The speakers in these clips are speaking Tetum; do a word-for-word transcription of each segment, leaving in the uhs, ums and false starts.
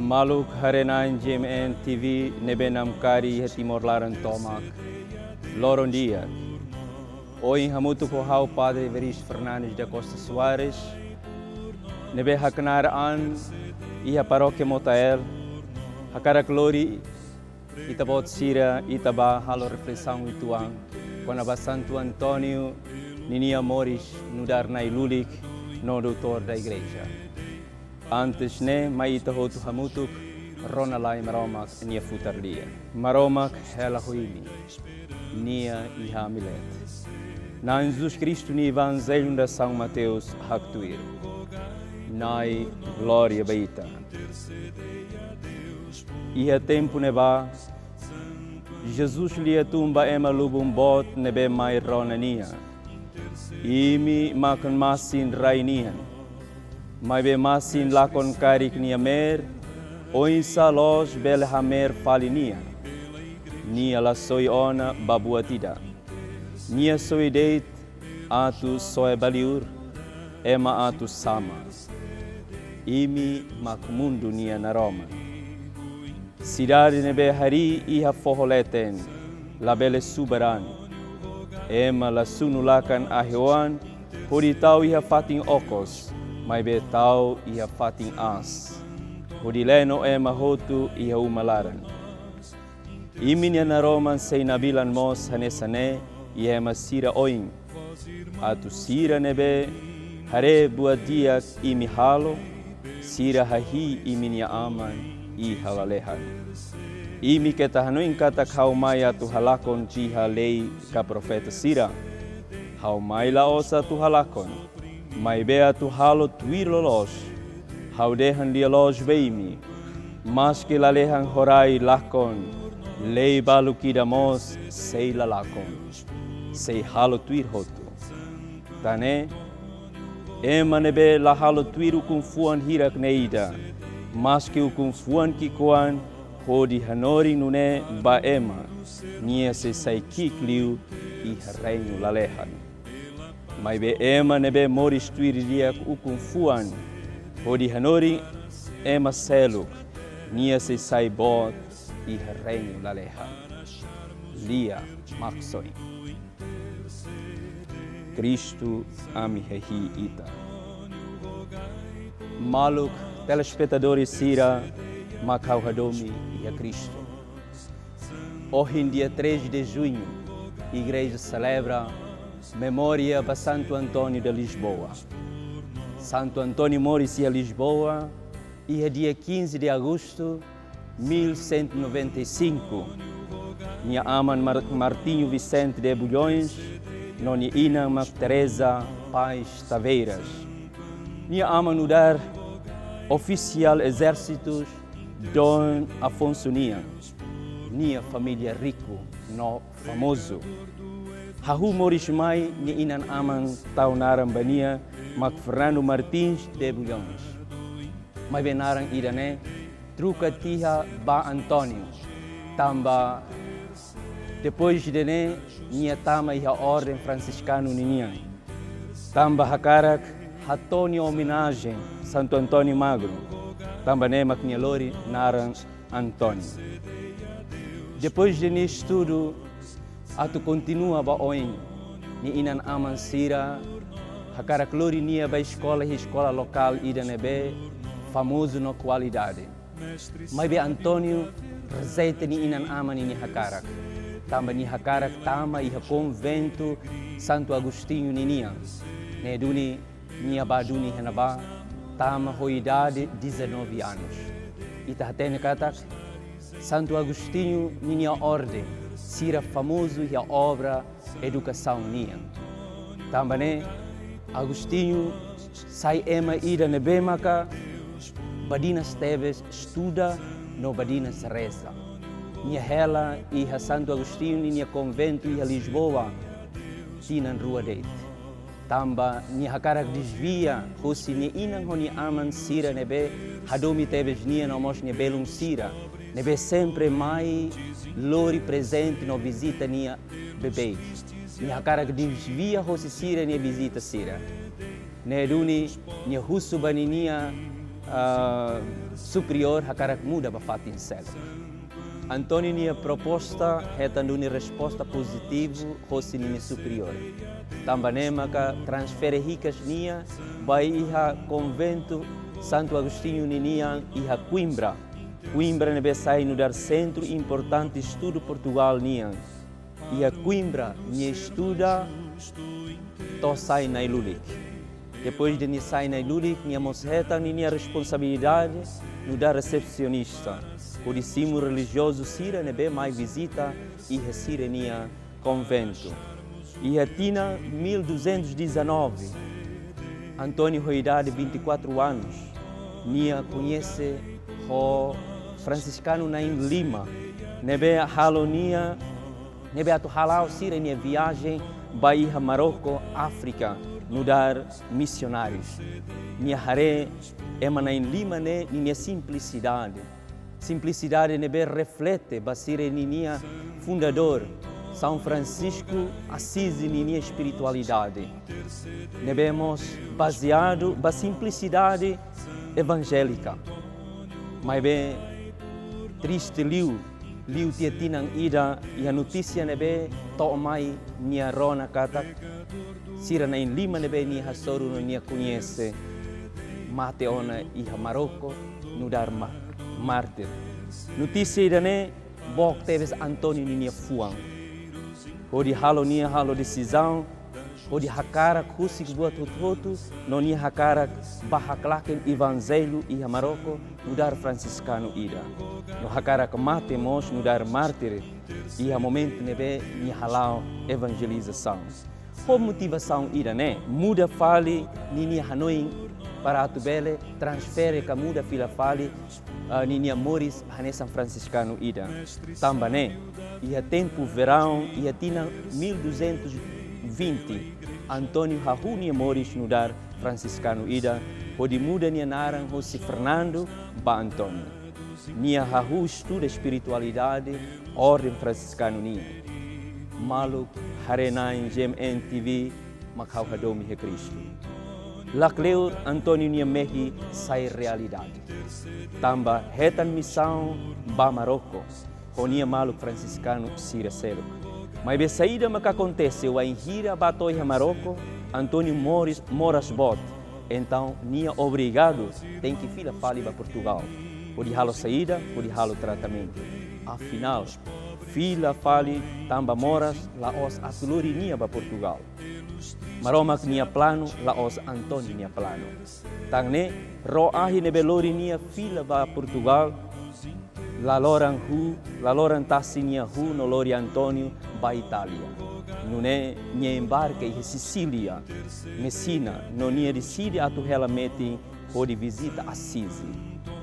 Maluk haree-na'in G M N T V ne'ebé namkari iha Timor laran tomak. Loron di'ak. Ohin hamutuk ho ha'u Padre Evaristo Fernandes da Costa Soares, ne'ebé haknaar an iha Parókia Motael, hakarak lori ita-boot sira, ita bá halo reflesaun uitoan kona-ba Santo António ninia moris nu'udar na'i-lulik no doutór da Igreja. Antes ne'e, mai ita hotu hamutuk rona lai Maromak nia futar lia. Maromak hela ho imi. Nia iha ami leet. Na'i Jesus Kristu nia Evanjellu nu'udar São Mateus haktuir. Na'i, glória ba ita. Iha tempu ne'ebá, Jesus lia tun ba ema lubun boot ne'ebé mai rona nia. Imi mak masin rai nian. Maibé masin lakon karik nia meer, oinsá loos bele hameer fali nia? Nia la soe ona ba buat ida. Nia soe de'it atu soe ba liur, ema atu sama. Imi mak mundu nia naroman. Sidade ne'ebé harii iha foho leten, labele subar an. Ema la sunu lakan ahi-oan hodi tau iha fatin okos, maibé tau iha fatin aas, hodi leno ema hotu iha uma laran. Imi-nia naroman sei nabilan mós hanesan ne'e iha ema sira oin, atu sira ne'ebé haree buat di'ak imi halo, sira hahi'i imi-nia Aman iha lalehan. Imi keta hanoin katak ha'u mai atu halakon tiha lei ka profeta sira. Ha'u mai la'ós atu halakon, maibé atu halo tuir loloos. Ha'u dehan lia-loos ba imi, maski lalehan ho rai lakon, lei balu ida mós sei la lakon, sei halo tuir hotu. Tan ne'e, ema ne'ebé la halo tuir ukun-fuan hirak ne'e ida, maski ukun-fuan ki'ikoan hodi hanorin nune'e ba ema, nia sei sai ki'ik liu iha reinu lalehan. Maibé ema ne'ebé moris tuir di'ak ukun-fuan hodi hanorin ema seluk, nia sei sai boot iha reinu lalehan. Lia Maksoin. Kristu, ami hahi'i ita. Maluk telespetadores sira mak ha'u hadomi iha Kristu. Ohin, dia três de junho, Igreja selebra memória ba Santo António de Lisboa. Santo António moris iha Lisboa iha dia quinze de agosto mil cento e noventa e cinco. Nia aman Mar-, Martinho Vicente de Bulhões, no nia inan mak Teresa Paes Taveiras. Nia aman nu'udar ofisiál ezérsitu Dom Afonso nian. Nia família riku no famozu. Hahú moris mai, nia inan-aman tau naran ba nia mak Fernando Martins de Bulhões. Maibé naran ida-ne'e troka tiha ba António. Tanba depois de ne'e, nia tama iha orden fransiskanu ninian. Tanba hakarak hato'o nia omenajen Santo António Magno. Tanba ne'e mak nia lori naran António. Depois de nia estudu atu kontinua ba oin, nia inan-aman sira hakarak lori nia ba eskola, eskola lokál ida ne'ebé famozu no kualidade. Maibé António rejeita nia inan-aman ninia hakarak. Tanba nia hakarak tama iha konventu Santo Agostinho ninian. Ne'e duni nia bá duni iha ne'ebá, tama ho idade dezanove anos. Ita hatene katak Santo Agostinho ninia orden sira famozu iha obra edukasaun nian. Tanba ne'e, Agostinho sai ema ida ne'ebé maka badinas tebes estuda no badinas reza. Nia hela iha Santo Agostinho ninia konventu iha Lisboa tinan rua de'it. Tanba nia hakarak dezvia hosi nia inan ho nia aman sira ne'ebé hadomi tebes nia no mós nia belun sira ne'ebé sempre mai lori prezente no vizita nia beibeik. Nia hakarak dezvia hosi sira-nia vizita sira. Ne'e duni nia husu ba ninia ah, superiór hakarak muda ba fatin seluk. António nia proposta hetan duni resposta pozitivu hosi ninia superiór. Tanba ne'e maka transfere hikas nia ba iha konventu Santu Agostinho ninian iha Coimbra. Coimbra ne'ebé sai nu'udar sentru importante estudu Portugal nian. Iha Coimbra nia estuda to'o sai nai-lulik. Depois de nia sai nai-lulik, nia mós hetan ninia responsabilidade nu'udar resepsionista, hodi simu relijiozu sira ne'ebé mai vizita iha sira-nia konventu. Iha tinan mil duzentos e dezanove, António ho idade vinte e quatro anos, nia koñese ho fransiskanu na'in lima, ne'ebé halo nia, ne'ebé atu hala'o sira-nia viajen ba iha Marroko, Áfrika, nu'udar misionárius. Nia haree ema na'in lima ne'e ninia simplisidade. Simplisidade ne'ebé reflete ba sira ninia fundadór, São Francisco Assisi ninia espiritualidade. Ne'ebé mós bazeadu ba simplisidade evanjélika. Maibé triste liu, liu tiha tinan ida iha notísia ne'ebé to'o mai nia rona katak sira na'in lima ne'ebé nia hasoru no nia koñese mate ona iha Marroko nu'udar ma-, mártir. Notísia ida-ne'e book tebes António ninia fuan. Hodi halo nia halo desizaun, hodi hakarak husik buat hotu-hotu, no nia hakarak bá haklaken evanjellu iha Marroko nu'udar fransiskanu ida. No hakarak mate mós nu'udar mártir iha momentu ne'ebé nia hala'o evanjelizasaun. Ho motivasaun ida-ne'e, muda fali ninia hanoin para atu bele transfere ka muda fila fali, ah, ninia moris hanesan fransiskanu ida. Tanba ne'e, iha tempu veraun, iha tinan mil duzentos e vinte, António hahú nia moris nu'udar fransiskanu ida, hodi muda nia naran hosi Fernando ba António. Nia hahú estuda espiritualidade orden fransiskanu nian. Maluk haree-na'in G M N T V, mak ha'u hadomi iha Kristu. Lakleur António nia mehi sai realidade. Tanba hetan misaun ba Marroko ho nia maluk fransiskanu sira seluk. Maibé saida maka akontese wainhira bá to'o iha Marroko, António moris, moras boot. Entaun, nia obrigadu tenke fila fali ba Portugal. Hodi halo saida, hodi halo tratamentu. Afinál, fila fali tanba moras la'ós atu lori nia ba Portugal. Maromak nia planu, la'ós António nia planu. Tan ne'e, ró-ahi ne'ebé lori nia fila ba Portugal, la loran huu, la loran tasi nia huu no lori António ba Itália. Nune'e nia embarka iha Sisília, Mesina, no nia deside atu hela metin hodi vizita Assisi.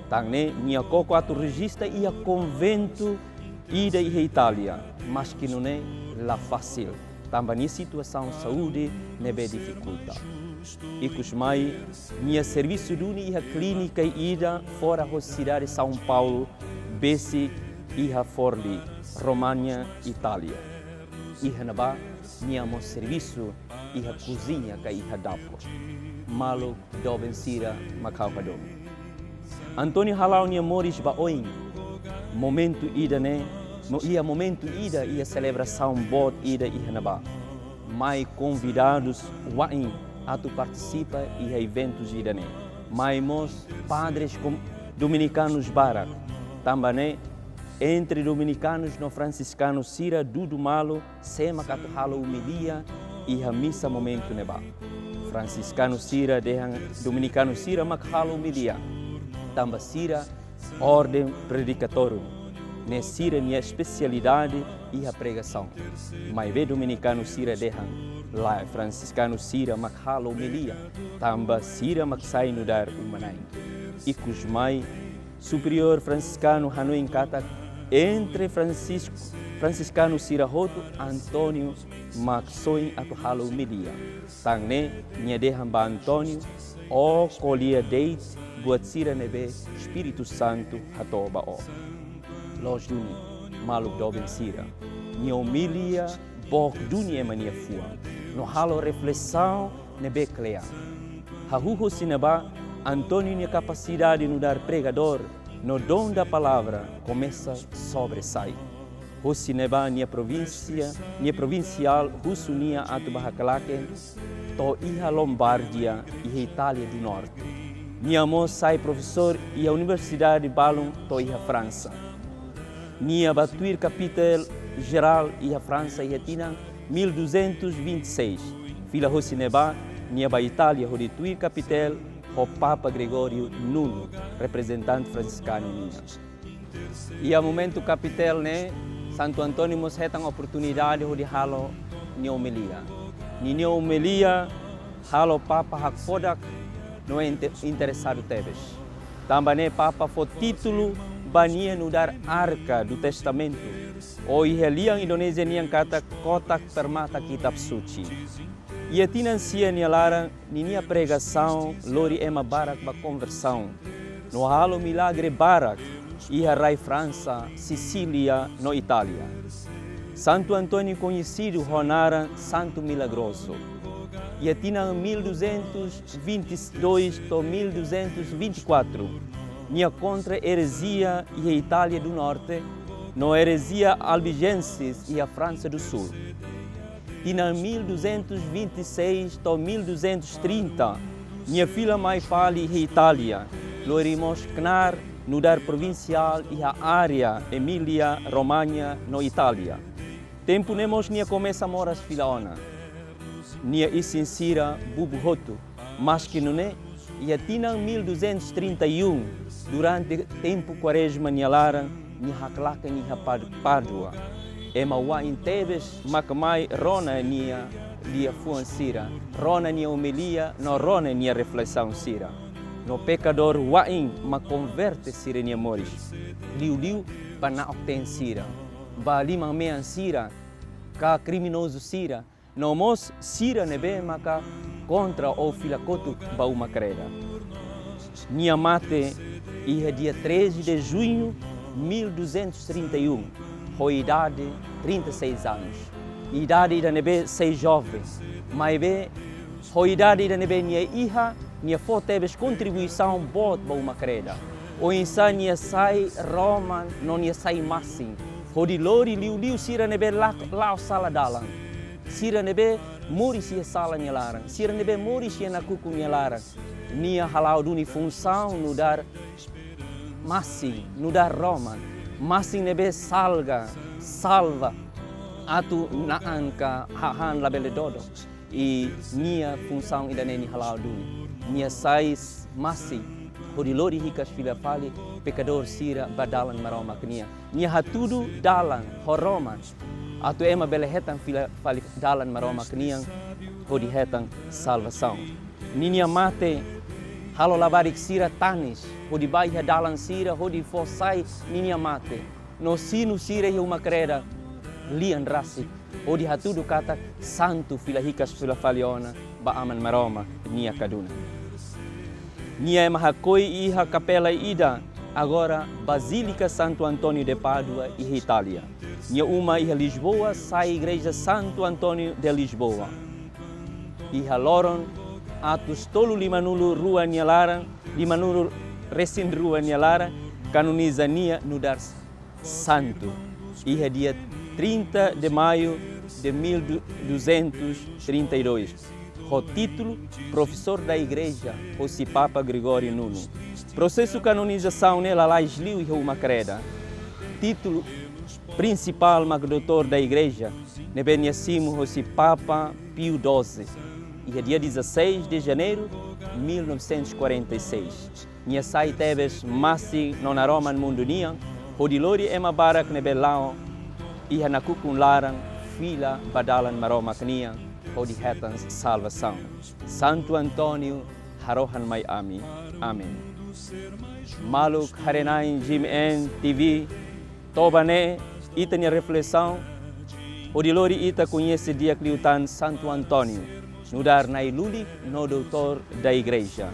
Tan ne'e nia koko atu rejista iha konventu ida iha Itália, maski nune'e la fasil, tanba nia situasaun saúde ne'ebé difikulta. Ikusmai, nia servisu duni iha klínika ida fora hosi sidade São Paulo, besik iha Forli, Románia, Itália. Iha ne'ebá, nia mós servisu iha kuziña ka iha dapur. Maluk doben sira mak ha'u hadomi. António hala'o nia moris ba oin. Momentu ida-ne'e, no iha momentu ida iha selebrasaun boot ida iha ne'ebá. Mai konvidadus wa'in atu partisipa iha eventus ida-ne'e. Mai mós padres kom-, dominikanus barak. Tanba ne'e, entre dominikanus no fransiskanu sira dudu malu sé mak atu halo omilia iha misa momentu ne'ebá. Fransiskanu sira dehan dominikanu sira mak halo omilia, tanba sira orden predikatóriu, ne'e sira-nia espesialidade iha pregasaun. Maibé dominikanu sira dehan lae, fransiskanu sira mak halo omilia, tanba sira mak sai nu'udar uma-na'in. Ikusmai, superiór fransiskanu hanoin katak entre Francisco, fransiskanu sira hotu, António mak soin atu halo omilia. Tan ne'e, nia dehan ba António, ó ko'alia de'it buat sira ne'ebé Espíritu Santu hato'o ba ó. Loos duni, maluk doben sira. Nia omilia book duni ema nia fuan. No halo reflesaun ne'ebé kle'an. Hahú husi ne'ebá, António nia kapasidade nu'udar pregadór no dom da palavra komesa sobressai. Hosi ne'ebá nia provínsia, nia provinsiál husu nia atu bá haklaken to'o iha Lombardia, iha Itália do Norte. Nia mós sai profesór iha universidade balun to'o iha Fransa. Nia bá tuir kapitel jerál iha Fransa iha tinan mil duzentos vinte e seis. Fila hosi ne'ebá, nia bá Itália hodi tuir kapitel ho Papa Gregório Nono, reprezentante fransiskanu nian. Iha momentu kapitel ne'e, Santu António mós hetan oportunidade hodi halo nia omilia. Ninia omilia halo Papa hakfodak no inte-, interesadu tebes. Tanba ne'e Papa fó títulu ba nia nu'udar Arka do Testamentu, ou iha lian Indonézia nian katak Kotak Permata Kitab Suci. Iha tinan sia nia laran, ninia pregasaun lori ema barak ba konversaun no halo milagre barak iha rai Fransa, Sisília no Itália. Santu António koñesidu ho naran Santu Milagroso. Iha tinan mil duzentos vinte e dois to'o mil duzentos vinte e quatro, nia kontra erezia iha Itália do Norte no erezia albigenses iha Fransa do Sul. Tinan mil duzentos vinte e seis to'o mil duzentos trinta, nia fila mai fali iha Itália, lori mós knaar nu'udar provinsiál iha área Emília Romanha no Itália. Tempu ne'e mós nia komesa moras fila ona. Nia isin sira bubu hotu. Maski nune'e, iha tinan mil duzentos trinta e um, durante tempu Kuarezma nia laran, nia haklaken iha Pad-, Pádua. Ema wa'in tebes mak mai rona nia liafuan sira, rona nia omilia no rona nia reflesaun sira. No pekadór wa'in mak konverte sira-nia moris. Liuliu ba na'ok-teen sira, ba liman-mean sira, ka kriminozu sira, no mós sira ne'ebé maka kontra ou fila kotuk ba uma kreda. Nia mate iha dia treze de junho mil duzentos trinta e um, ho idade trinta e seis anos. Idade ida ne'ebé sei joven, maibé ho idade ida ne'ebé nia iha, nia fó tebes kontribuisaun boot ba uma kreda. Oinsá nia sai roman no nia sai masin, hodi lori liuliu sira ne'ebé lak-, la'o sala dalan. Sira ne'ebé moris iha sala nia laran, sira ne'ebé moris iha nakukun nia laran. Nia hala'o duni funsaun nu'udar masin, nu'udar roman. Masin ne'ebé salga, salva, atu na'an ka hahán labele dodo. I nia funsaun ida-ne'e nia hala'o duni. Nia sai masin, hodi lori hikas fila fali pekadór sira ba dalan Maromak nian. Nia hatudu dalan ho roman, atu ema bele hetan fila fali dalan Maromak nian, hodi hetan salvasaun. Ninia mate halo labarik sira tanis, hodi bá iha dalan sira, hodi fó sai ninia mate. No sinu sira iha uma kreda lian rasik, hodi hatudu katak santu fila hikas fila fali ona ba Aman Maromak nia kadunan. Nia ema hakoi iha kapela ida, agora Bazílika Santo António de Pádua, iha Itália. Nia uma iha Lisboa, sai Igreja Santo António de Lisboa. Iha loron atus tolu limanulu rua nia laran, limanulu resin rua nia laran, kanoniza nia nu'udar santu, iha dia trinta de maio de mil duzentos trinta e dois, ho títulu Professor da Igreja, hosi Papa Gregório Nono. Prosesu kanonizasaun ne'e lalais liu iha uma kreda. Títulu prinsipál mak Doutor da Igreja, ne'ebé nia simu hosi Papa Pio doze, iha dia dezasseis de janeiro mil novecentos e quarenta e seis. Nia sai tebes masin no naroman mundu nian, hodi lori ema barak ne'ebé la'o iha nakukun laran fila ba dalan Maromak nian, hodi hetan salvasaun. Santu António, harohan mai ami. Amen. Maluk haree-na'in G M N T V, to'o ba ne'e ita-nia reflesaun, hodi lori ita koñese di'ak liután Santu António, nu'udar na'i-lulik no Doutor da Igreja.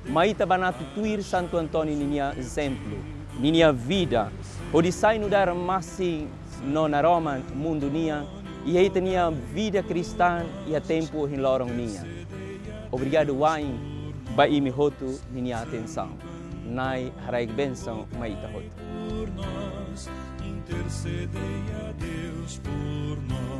Mai ita banatu tuir Santu António ninia ezemplu, ninia vida, hodi sai nu'udar masin no naroman mundu nian, iha ita-nia vida kristaun iha tempu ohin loron nian. Obrigadu wa'in Ba imi hotu ninia atensaun. Na'i haraik bensaun mai ita hotu. Por nós, intercedei a Deus por nós.